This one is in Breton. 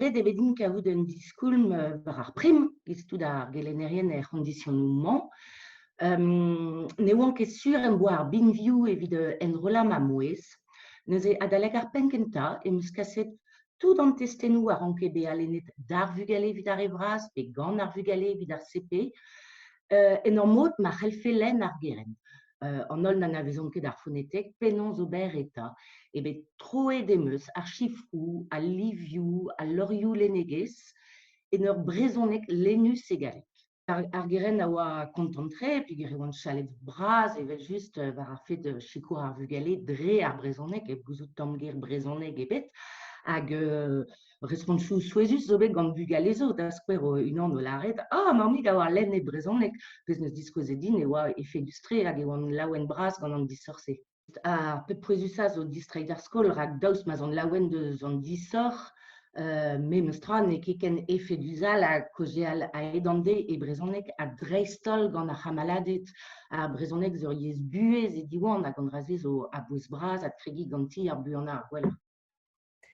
Ret eo bet din kavout un diskoulm war ar prim evit tout ar gelennerien er c'hondisionoù-mañ. Ne oan ket sur em boa ar binvioù evit enrollañ ma mouezh. Neuze adalek ar penn-kentañ em eus kaset tout an testennoù a ranke bezañ lennet d'ar vugale evit ar re vras pe gant ar vugale evit ar CP en ur mod ma c'hellfe lenn ar gerent. An holl n'anavezont ket ar fonetek, penaos ober eta? Eo bet troet em eus ar sifroù, al livioù, al levrioù lennegezh en ur brezhoneg lennus e galleg. Ar gerent a oa kontant-tre peogwir e oant chalet bras evel-just war ar fed sikour ar vugale dre ar brezhoneg hep gouzout tamm ger brezhoneg ebet. Hag Respontoù souezhus zo bet gant bugale zo, da skouer unan o lâret Ah, mammig a oa lenn e brezhoneg, pezh 'neus diskouezet din e oa efedus-tre hag e oan laouen bras gant an disoc'h-se. Ar pep pouezusañ zo distreiñ d'ar skol rak daoust ma'z on laouen deus an disoc'h, memes tra n'eo ket ken efedus all ha kaozeal a-hed an deiz e brezhoneg ha dreist-holl gant ar c'hamaladed. Ar brezhoneg zo ur yezh buhez e Diwan hag an dra-se zo a-bouez bras adkregiñ ganti ar buanañ ar gwellañ.